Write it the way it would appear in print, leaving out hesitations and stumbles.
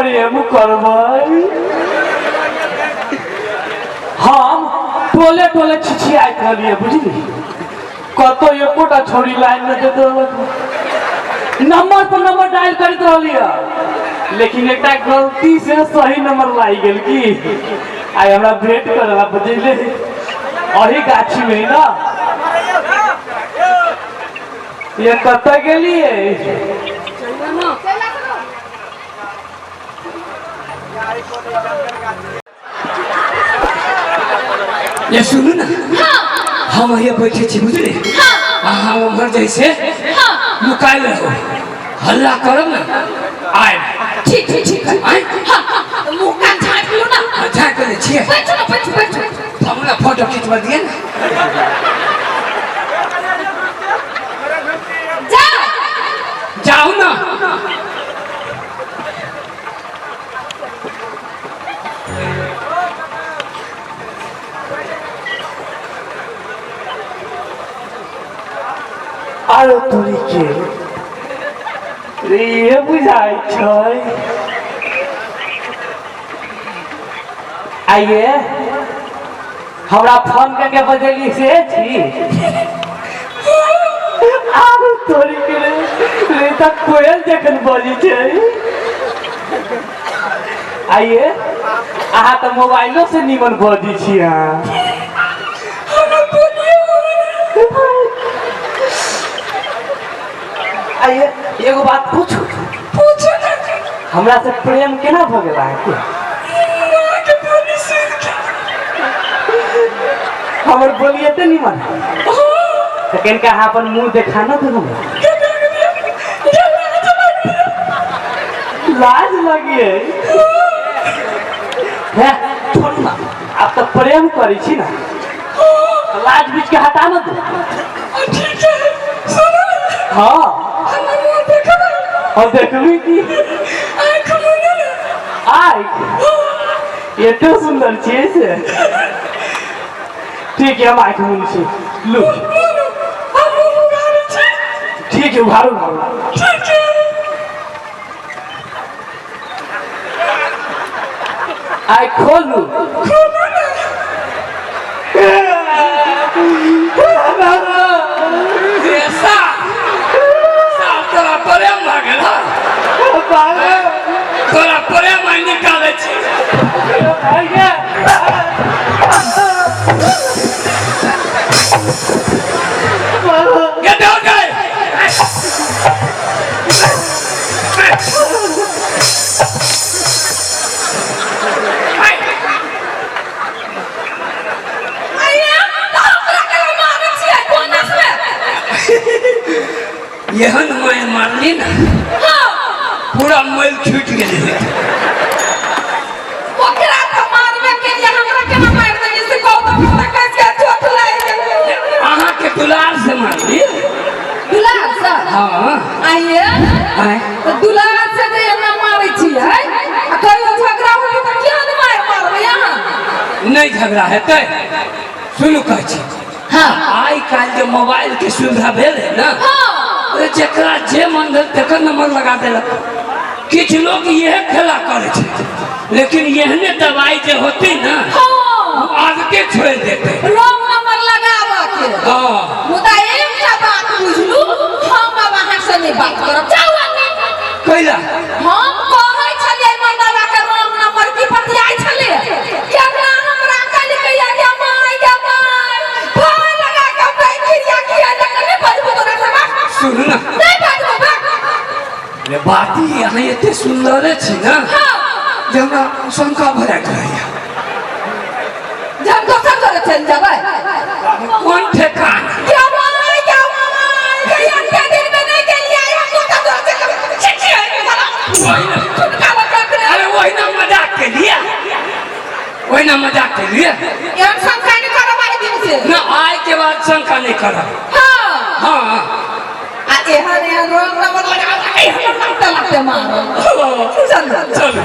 प्रेम करबै। हम टोले टोले छिछियाइत रहलियै, बुझली? कतौ एकोटा छौड़ी लाइन में दैत रहलक। नंबर पर नंबर डायल करैत रहलियै, लेकिन एकटा गलती से सही नंबर लागि गेल। की आइ हमरा भेंट करे ला बजेले अही गाछी में ना। ये कतऽ गेलियै? ये सुनू ना, हम यहाँ बैठे छी, बुझली? अहाँ उम्हर जैसे नुकायल रहो, हल्ला करब ना, आए। ठीक ठीक ठीक है। आए। हाँ हाँ, मुंह कान झाँक लो ना। झाँक ले छियै। बैठो ना, बैठो बैठो। हम ना फोटो खिंचवा दिए ना। जा। जाओ ना। आरो तोरी के रे, ये बुझाइ छै। आइए, हमरा फोन करके बजेली से छी। आरो तोरी के रे, रे तऽ कोयल जखन बजै छै। आइए, अहाँ तऽ मोबाइलो से निमन बजै छी अहाँ। आइए, एगो बात पूछू? पूछो ना। हमरा से प्रेम केना भऽ गेल अहाँके? अहाँके बोली सुनि के। हमर बोली एते निमन तऽ कनिका अहाँ अपन मुँह देखा न दू हमरा। लाज लगिए हे, छोड़ू ना। आब तऽ प्रेम करै छी ना, तऽ लाज बीच के हटा न दू। ठीक है, सुनो। हाँ। हमर मुँह देखबै? और देखबी की। आँख मुनू ना। आँख एते सुंदर छियै से? ठीक है, हम आँख मुन छी, लू। मुनू, हम मुँह उघारै छी। ठीक है, उघारू उघारू। ठीक है। आइ खोलू। खोलू ना। रे साहब, साहब, तोरा प्रेम भऽ गेल हँ? तोरा प्रेम आइ निकालै छी। Get down, guy! आइए, तऽ ओकरा केना मारै छियै बोनस में? एहन माय मारली ने, पूरा मैल छूटि गेलै। ओकरा तऽ मारबे केलियै, हमरा केना मारि देलियै से कहू तऽ? हमरा कैसे चोट लागि गेलै। अहाँके दुलार से मारली। दुलार से? हाँ। आइए। आँय? तऽ दुलार से जे एना मारै छियै आ कहियो झगड़ा होतै तऽ किया नहि मारि मारबै अहाँ? नहि झगड़ा हेतै। सुनू, कहै छी। आइ काल्हि जे मोबाइल के सुविधा भेल है ना, अरे जेकरा जे मन भेल तेकर नंबर लगा देलक। किछु लोग इहे खेला करै छै, लेकिन एहने दवाई जे होती ना, आदते छोड़ि देते। रॉन्ग नंबर लगाबऽ के। हाँ। मुदा एकटा बात बुझलू, हम आब अहाँ से नहि बात करब, जाउ अन्ने। कैला? हम कहै छलियै मर्दाबा के रॉन्ग नंबर की बतियाइ छलियै, केना हमरा कहलकै, गे माय गे माय, भय लगा के हमरा ई खिरिया किया लगा। नहि बजबो तोरा से, बात। सुनू ना। नहि बजबो, बात। रे बाती, अहाँ एते सुन्दरे छी ना जे हमरा शंका भऽ जाइत रहैया। जे हम दोसर घरे चलि जेबै। कोन ठेकान। गे माय गे माय गे, एते दिन में नहि गेलियै, हम दोसर घरे चलि जेबै। छी छी, एहि साला। वही ना। छुटका बच्चा के। अरे वही ना मजाक के लिए, वही ना मजाक के लिए। एहन शंका नहि करब आइ दिन से। ना, आय के बाद शंका नहीं करब। हाँ। हाँ। आ एहन एहन रंग नंबर लगा लगा एहन लगते लगते मारब। चल। चलू।